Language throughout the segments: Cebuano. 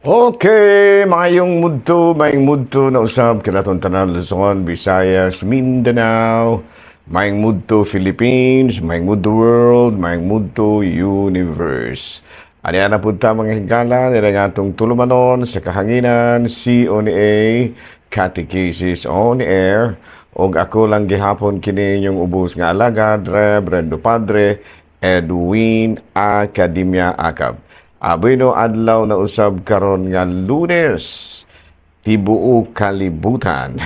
Okay, maayong mudto na usab kanatong tanan, Luzon, Visayas, Mindanao, maayong mudto Philippines, maayong mudto world, maayong mudto universe. Aniya na punta, mga higala, nila nga atong tulumanon sa kahanginan, CONA, Catechesis on Air, og ako lang gihapon kini inyong ubos nga alagad, Reverendo Padre Edwin Academia Acab. Bueno, adlaw na usab karon nga Lunes, tibuok kalibutan.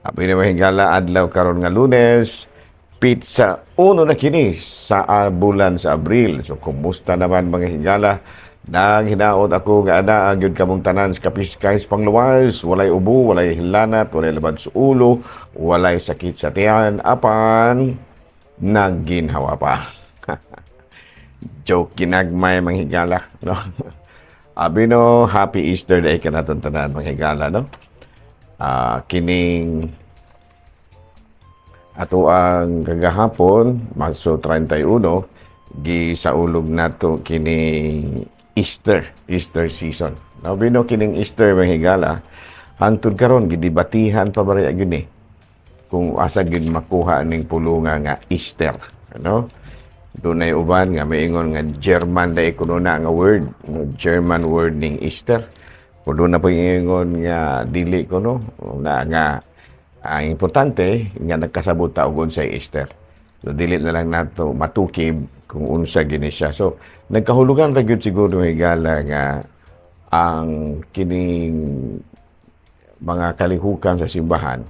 Abi na, mahigala, adlaw karon nga Lunes, petsa 1 na kini sa bulan sa Abril. So kumusta naman, mga higala? Nang hinaot ako nga ana gyud kamong tanan sa kapiskay sa pangluwas, walay ubo, walay hilanat, walay labad sa ulo, walay sakit sa tiyan, apan nagginhawa pa. Joke ginagmay, mga higala, no? Abi no, happy Easter Day kanatong tanan, mga higala, no? Kining ato ang kagahapon, Marso 31, gisaulog nato kining Easter, Easter season. No, bino kining Easter, mga higala, hangtod karon gidibatihan pa ba gyud ni kung asa gyud makuha ning pulunga nga Easter, ano? Dunay uban nga maingon nga German dai kuno na nga word, no, German word ning Easter. Kung doon na po ingon nga dili kuno na nga ang importante nga nagkasabot ta og unsay Easter. So dili na lang nato matukib kung unsa gini siya. So nagkahulugan ra gyud siguro, higala, nga ang kining mga kalihukan sa simbahan,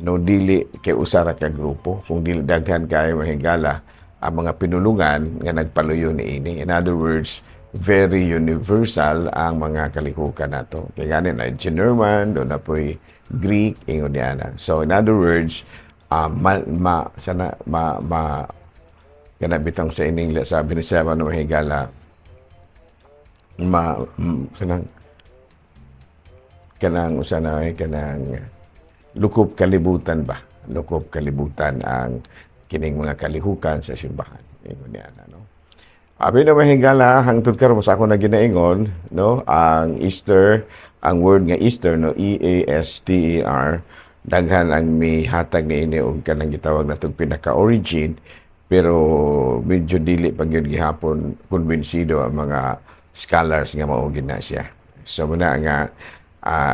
no, dili kay usa ra ka grupo kung dili daghan kaayo, mahigala, ang mga pinulungan nga nagpaluyo niini. In other words, very universal ang mga kalihukan nato. Kay gani na German, doon na po'y Greek, ingon niya na. So in other words, ma, ma sana ma, ma kana bitang sa ining sabi ni siya ano, higala, ma kanang kanang usa na eh, kanang lukop kalibutan ba, lukop kalibutan ang kining mga kalihukan sa simbahan, ingon niya na, no? Abi na, mahigala, hangtod karon sa ako na ginaingon, no, ang Easter, ang word nga Easter, no, E A S T E R, daghan ang mihatag niini og kanang gitawag natong pinaka-origin, pero medyo dili pa gyud gihapon kumbinsido ang mga scholars nga mao gyud na siya. So muna nga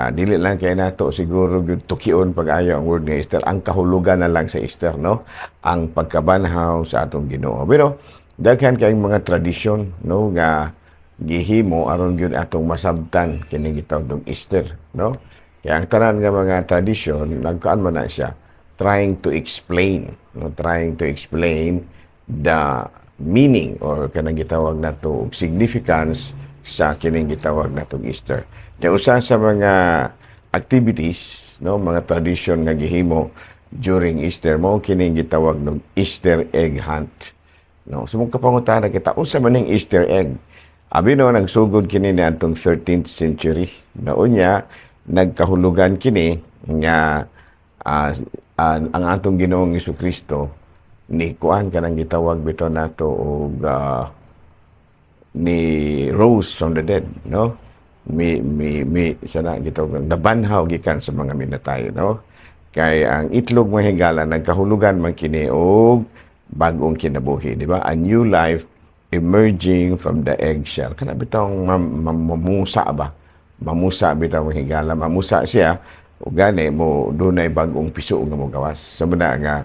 dili lang kay nato siguro gyud tukion pag-ayo ang word nga Easter, ang kahulugan na lang sa Easter, no, ang pagkabanhaw sa atong Ginoo. Pero daghan kayong mga tradisyon, no, nga gihimo aron gyud atong masabtan kining gitawag og Easter, no? Kaya ang tanan nga mga tradisyon nagkaan man na siya trying to explain, no, trying to explain the meaning or kanang gitawag nato og significance sa kining gitawag natong Easter. Kaya usa sa mga activities, no, mga tradisyon nga gihimo during Easter mo kining gitawag nog Easter egg hunt. No, so mong kapangutana kita, unsa man ning Easter egg? Abi no, nagsugod kini niadtong 13th century. Naunya nagkahulugan kini nga ang atong Ginoong Kristo ni kuan kanang gitawag bitaw nato og ni rose from the dead, no? Mi mi mi sana gitawag nabanhaw gikan sa mga minatay, no? Kay ang itlog, mga higala, nagkahulugan man kini og bag-ong kinabuhi, di ba? A new life emerging from the eggshell. Kana bitawng mamusa ba? Mamusa bitaw, mga higala, mamusa siya ug gani mo dunay bag-ong piso nga mogawas. So muna nga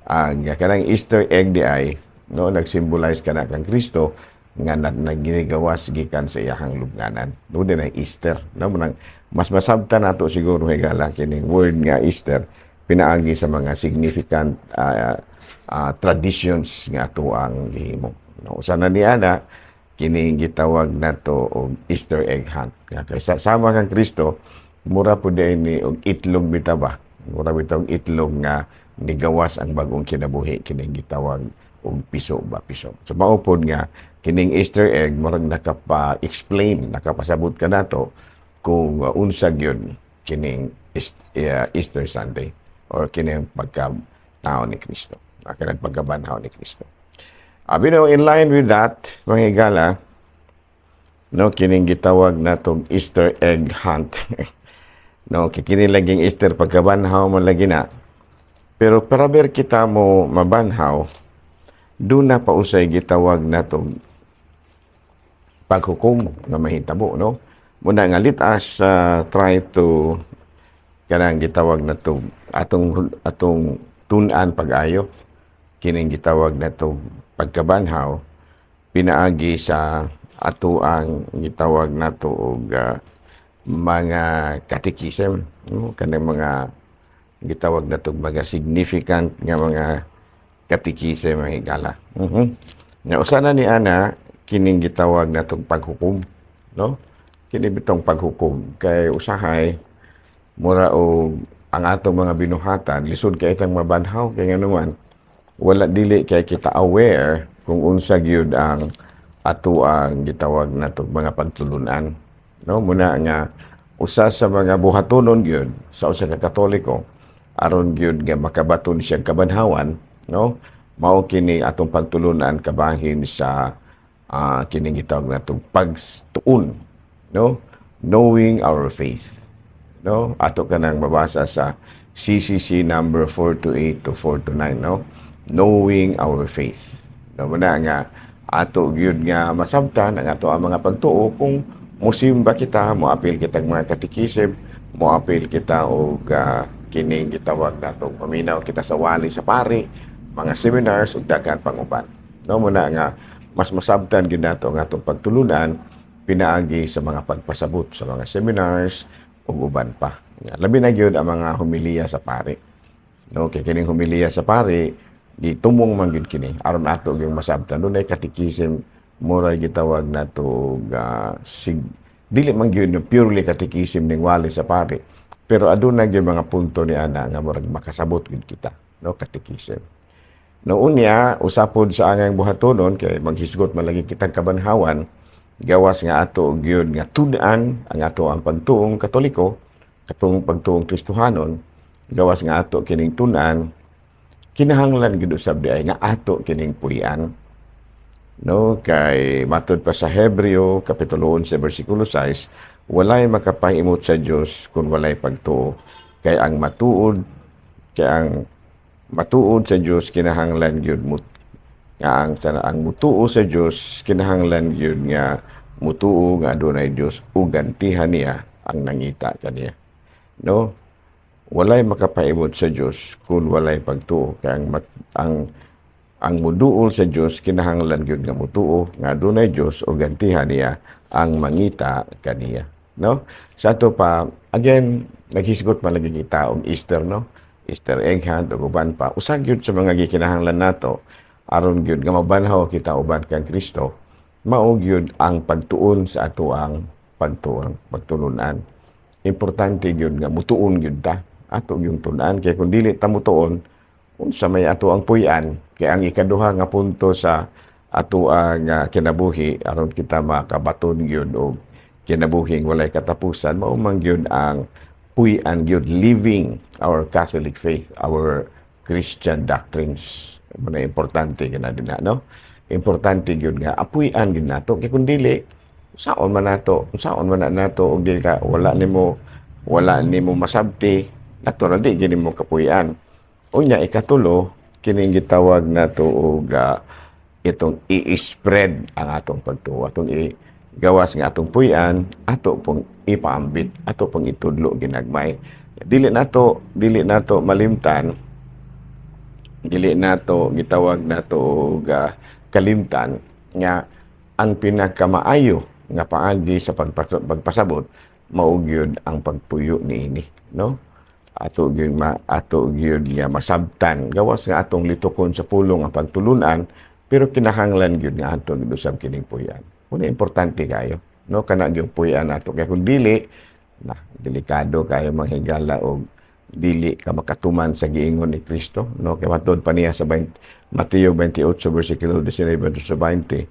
ang kanang Easter egg di ay, no, nag-symbolize kana kang Kristo nga nagginigawas gikan sa iyahang lubnganan. No, din ay Easter. No, munang mas masabtan nato siguro, higala, kining word nga Easter pinaagi sa mga significant traditions nga ato ang gihimo. No, usa na ni ana kining gitawag nato og Easter egg hunt. Nga kay sama kang Kristo, mura pud ni og itlog bitaw ba? Mura bitaw og itlog nga nigawas ang bagong kinabuhi, kining gitawag og piso ba, piso. So mao pod nga kining Easter egg murag nakapa-explain, nakapasabot ka nato kung unsa gyud kining Easter Sunday or kining pagka tao ni Kristo. Kanang pagkabanhaw ni Kristo. Abi no, in line with that, mga higala, No, kining gitawag natong Easter egg hunt. No, kay kini laging Easter, pagkabanhaw man lagi na. Pero para ber kita mo mabanhaw, duna pa usay gitawag natong paghukom nga mahitabo, no? Muna nga let us try to kanang gitawag nato atong atong tun-an pag-ayo kining gitawag nato pagkabanhaw pinaagi sa ato ang gitawag nato og mga catechism, no? Kanang mga gitawag nato mga significant nga mga catechism, mga higala. Nga usa na ni ana kining gitawag natong paghukom, no? Kini bitong paghukom kay usahay mura og ang atong mga binuhatan, lisod kay itang mabanhaw kay nganuman wala, dili kay kita aware kung unsa gyud ang ato ang gitawag nato mga pagtulunan, no? Muna nga usa sa mga buhatonon gyud sa usa ka Katoliko aron gyud nga makabaton siyang kabanhawan, no, mao kini atong pagtulunan kabahin sa kining gitawag natong pagtuon, no, knowing our faith, no? Ato kanang mabasa sa CCC number 428 to 429, no, knowing our faith, no? Muna nga ato gyud nga masabtan ang ato ang mga pagtuo kung musimba kita, moapil kitag mga katekisim, moapil kita og kining gitawag natong paminaw kita sa wali sa pari, mga seminars ug daghan pang uban, no? Muna nga mas masabtan gyud nato ang atong pagtulunan pinaagi sa mga pagpasabot sa mga seminars ug uban pa. Labi na gyud ang mga homilya sa pari. No, kay kining homilya sa pari, gitumong man gyud kini aron ato gyud masabtan. Dunay catechism, muray gitawag nato og dili man gyud no purely catechism ning wali sa pari. Pero aduna gyud mga punto ni ana nga murag makasabot gyud kita, no, catechism. No, unya, usapod sa angang buhatonon kay maghisgot man lagi kitang kabanhawan, gawas nga ato gyud nga tun-an ang ato ang pagtuong Katoliko, katong pagtuong Kristohanon, gawas nga ato kining tun-an, kinahanglan gyud usab di ay nga ato kining puy-an. No, kay matud pa sa Hebreo kapitulo 11 bersikulo 6, walay makapahimuot sa Dios kung walay pagtuo. Kay ang matuod sa Dios kinahanglan gyud mut nga ang sana ang mutuo sa Dios kinahanglan gyud nga mutuo nga adunay Dios ug gantihan niya ang nangita kaniya. No? Walay makapahimuot sa Dios kung walay pagtuo. Kay ang muduol sa Dios kinahanglan gyud nga mutuo nga adunay Dios ug gantihan niya ang mangita kaniya. No? Sa ato pa, again, naghisgot man lagi kita og Easter, no? Easter egg hunt ug uban pa. Usa gyud sa mga gikinahanglan nato aron gyud nga mabanhaw kita uban kang Kristo, mao gyud ang pagtuon sa ato ang pagtuon, pagtulunan. Importante gyud nga mutuon gyud ta. Ato gyud tun-an kay kung dili ta mutuon, unsa may ato ang puy-an? Kay ang ikaduha nga punto sa ato ang kinabuhi aron kita makabaton gyud og kinabuhing walay katapusan, mao man gyud ang puy-an gyud, living our Catholic faith, our Christian doctrines. Mao na importante kana din na, no? Importante gyud nga apuy-an gyud nato kay kung dili, saon man nato, saon man na nato og dili ka wala nimo masabti, natural di gyud nimo kapuy-an. Unya, ikatulo, kining gitawag nato og itong i-spread ang atong pagtuo, atong i gawas nga atong puy-an, ato pong ipaambit, ato pong itudlo ginagmay. Dili nato malimtan, dili nato gitawag nato og kalimtan nga ang pinakamaayo nga paagi sa pagpasabot mao gyud ang pagpuyo niini, no? Ato gyud nga masabtan, gawas nga atong litukon sa pulong ang pagtulunan, pero kinahanglan gyud nga ato gyud usab kining puy-an. Una, importante kayo, no, kana gyud puy-an nato kay kung dili na, delikado kayo, manghigala, og dili ka makatuman sa giingon ni Kristo, no? Kay matud pa niya sa 20, Mateo 28 bersikulo 19 sa 20,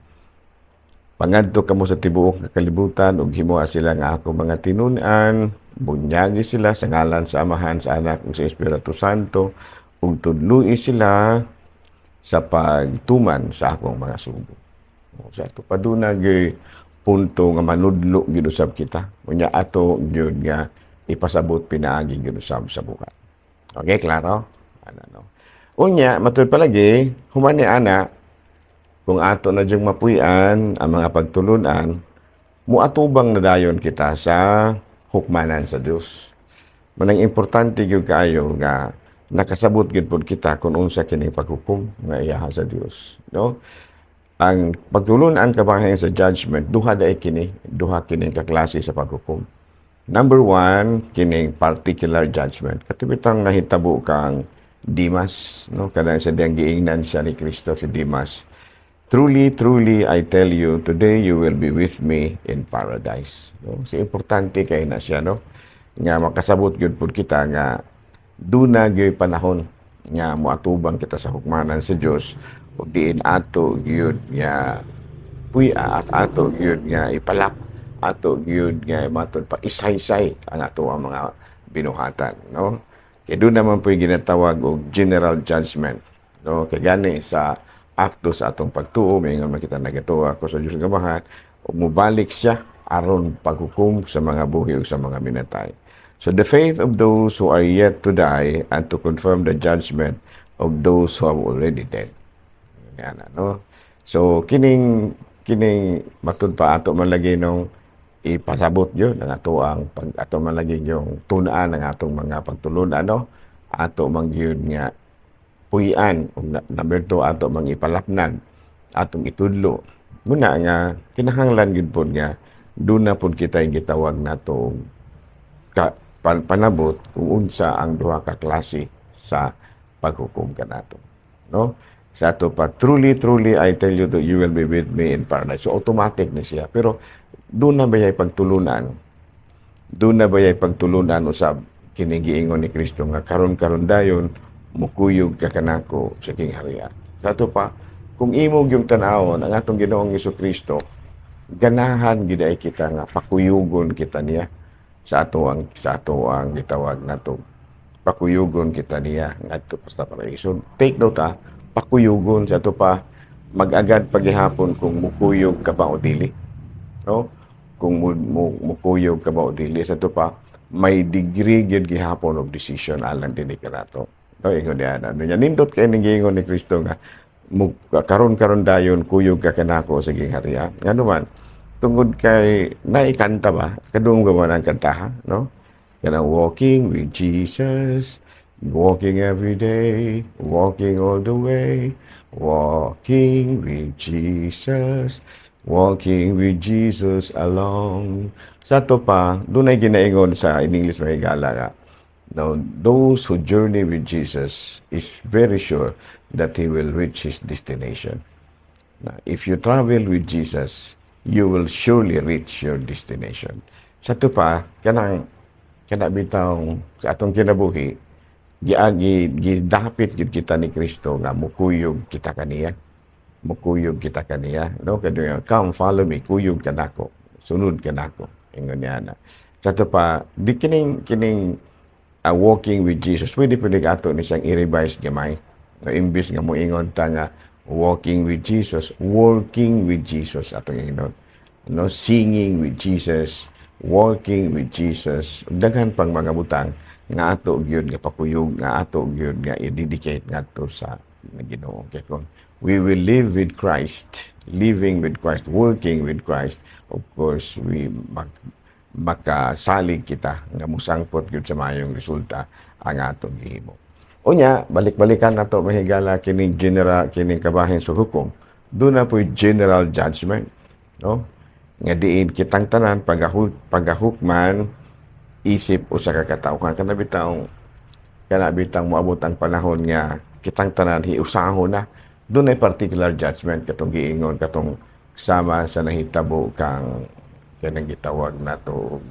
"Pangadto kamo sa tibuok nga kalibutan ug himoa sila nga ako mga tinun-an, bunyagi sila sa ngalan sa Amahan, sa Anak ug sa Espiritu Santo, ug tudloi sila sa pagtuman sa akong mga sugo." O, sa ato paduna gyud Punto nga manudlo gyud usab kita. Unya ato gyud nga ipasabot pinaagi gyud usab sa buhat. Okay, klaro? Ano, no? Unya, matud palagi, human ni ana, kung ato na dyong mapuy-an ang mga pagtulunan, muatubang na dayon kita sa hukmanan sa Dios. Manang importante gyud kaayo nga nakasabot gyud pud kita kung unsa kini paghukom nga iyaha sa Dios, no? Ang pagtulunan kabahin sa judgment, duha diay kini, duha kini ka klase sa paghukom. Number one, kining particular judgment. Kato bitang nahitabo kang Dimas, no? Kanang sa diyang giingnan siya ni Kristo, si Dimas. "Truly, truly, I tell you, today you will be with me in paradise." No? So, importante kay na siya, no? Nga makasabot gyud pud kita nga duna gyud panahon nga moatubang kita sa hukmanan sa Dios ug diin ato gyud nga puy-a at ato gyud nga ipalap, ato gyud nga matud pa isaysay ang ato ang mga binuhatan, no? Kay doon naman po'y ginatawag og general judgment, no? Kay gani sa akto sa atong pagtuo, maingon man kita, nagatuo ako sa Dios Amahan ug mobalik siya aron paghukom sa mga buhi ug sa mga minatay. So the faith of those who are yet to die and to confirm the judgment of those who are already dead. Yan, ano? So kining matud pa ato man lagi nung ipasabot yun ang ato ang pag ato man lagi yung tun-an ang atong mga pagtulon, ano, ato man gyud nga puy-an ug number 2, ato mang ipalapnag, atong itudlo muna nga kinahanglan gyud pod nga duna pod kita yung gitawag nato ka, panabot kung unsa ang duha ka klase sa paghukom kanato, no? Sa ato pa, "Truly, truly, I tell you that you will be with me in paradise." So automatic na siya, pero doon na ba pagtulunan? Doon na ba pagtulunan usab kini giingon ni Kristo nga karon-karon dayon mukuyog ka kanako sa gingharian? Sa ato pa, kung imo gyung tan-awon ang atong Ginoong Kristo, ganahan gid ay kita nga pakuyugon kita niya sa ato ang gitawag nato, pakuyugon kita niya ngadto pa sa paraiso. Take note ha, pakuyugon. Sa ato pa, mag-agad pagihapon kung mukuyog ka ba o dili, no? Kung mukuyog ka ba o dili. Sa ato pa, may degree gyud gihapon of decision alang dinhi kanato, no? Ingon niya, ano niya, nindot kay ning giingon ni Kristo nga karon-karon dayon kuyog ka kanako sa gingharian. Ngano man? Tungod kay naikanta ba, kadungog ba ang kantahan, no? Kanang "Walking with Jesus, walking every day, walking all the way, walking with Jesus, walking with Jesus along." Sa ato pa, dunay ginaingon sa in English, mga higala, nga now, those who journey with Jesus is very sure that he will reach his destination. Now, if you travel with Jesus, you will surely reach your destination. Sa ato pa, kanang kana bitawng sa atong kinabuhi, giagi gidapit gyud kita ni Kristo nga mukuyog kita kaniya. Mukuyog kita kaniya, no? Kaya "Come, follow me," kuyog kanako, sunod kanako. Ingon niya na. Sa ato pa, di kining walking with Jesus, pwede pwede ato ni siyang i-revise gamay. No, imbis nga moingon ta nga walking with Jesus, working with Jesus atong ingon. No, singing with Jesus, walking with Jesus, daghan pang mga butang nga ato gyud nga pakuyog, nga ato gyud nga i-dedicate ngadto sa Ginoo. Kay kung we will live with Christ, living with Christ, working with Christ, of course we makasalig kita nga musangpot gyud sa maayong resulta ang atong gihimo. Unya, balik-balikan nato, mahigala, kining general, kining kabahin sa hukom. Doon na po'y general judgment, no? Nga diin kitang tanan pagahukman isip usa ka katawhan. Kana bitang moabot ang panahon nga kitang tanan hiusahon na. Doon ay particular judgment, katong giingon katong sama sa nahitabo kang kanang gitawag nato og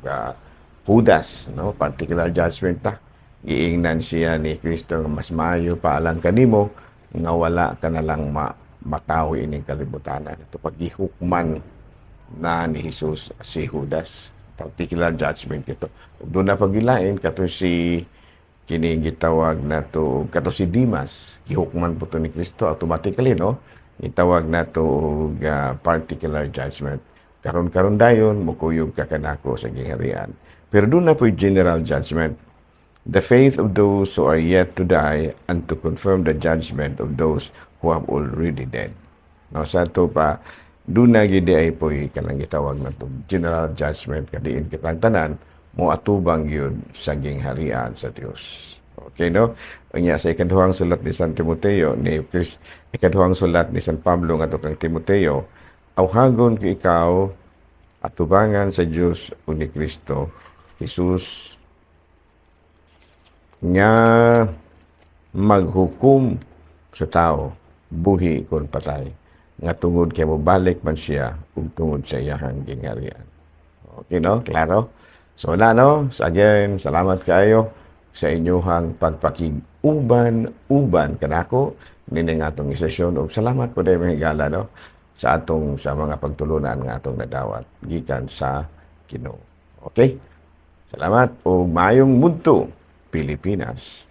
Judas, no? Particular judgment ta. Giingnan siya ni Kristo nga mas maayo pa alang kanimo nga wala ka na lang matawo ining kalibutan. Ito pagihukman na ni Jesus si Judas. Particular judgment ito. Ug doon na pagilain kato si kini gitawag nato kato si Dimas, gihukman po to ni Kristo automatically, no? Gitawag nato og particular judgment. Karon-karon dayon mukuyog ka kanako sa gingharian. Pero duna po'y general judgment. The faith of those who are yet to die and to confirm the judgment of those who have already dead. No, sa ato pa, duna gyud ay po'y kanang gitawag nato general judgment, kadiin kitang tanan mo atubang gyud sa gingharian sa Dios. Okay, no? Unya sa ikaduhang sulat ni San Timoteo ni Chris, ikaduhang sulat ni San Pablo ngadto kang Timoteo, awhagon ko ikaw atubangan sa Dios ug ni Kristo Jesus nga maghukom sa tao buhi kon patay, nga tungod kay mobalik man siya ug tungod sa iyahang gingharian. Okay, no? Klaro? So na, no? So again, salamat kaayo sa inyuhang pagpakig-uban-uban kanako nining atong sesyon ug salamat po mga higala, no, sa atong sa mga pagtulunan nga atong nadawat gikan sa Ginoo. Okay? Salamat ug maayong mudto, Pilipinas.